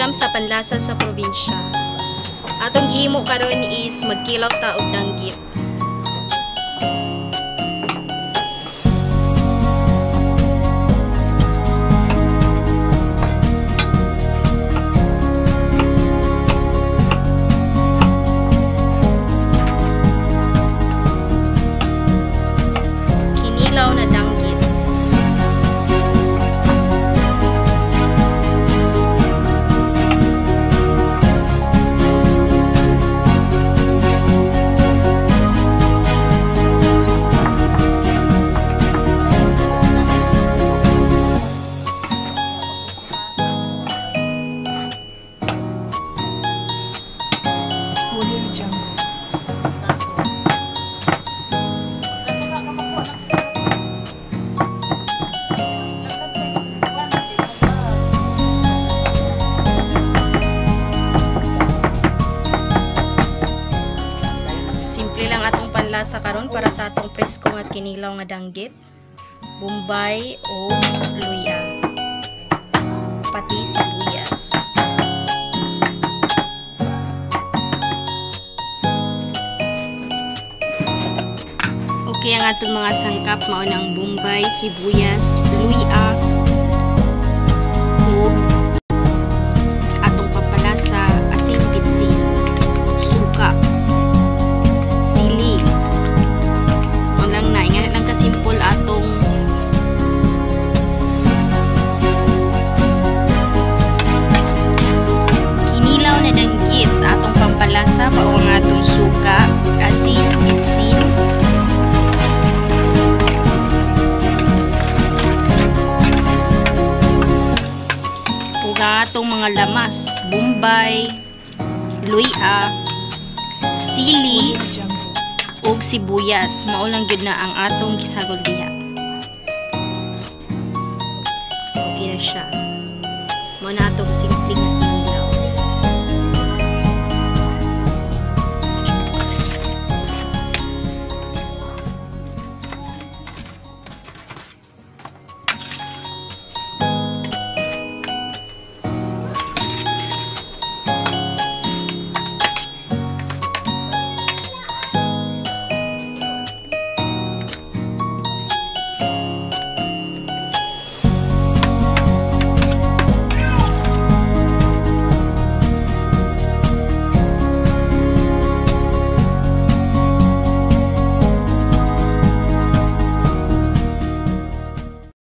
Welcome sa Panlasa sa Probinsya. Atong gihimo karon is magkilaw ta og danggit. Kinilaw na danggit. Audio Jungle. Simple lang atong panlasa karon para sa atong presko nga kinilaw nga danggit, bombay o luya, pati sibuyas. Okay, ang atong mga sangkap mao nang bombay, sibuyas, luya, ug atong pampalasa, asin, bitsin, suka, sili. Mao lang na, ingat lang ka simple atong kinilaw na danggit. Atong pampalasa mao ang atong suka, asin, bitsin, ug ang atong mga lamas, bombay, luya, sili, Audio Jungle. ug sibuyas. Mao lang gyud na ang atong gisagol diha. Okay na siya. Mao na atong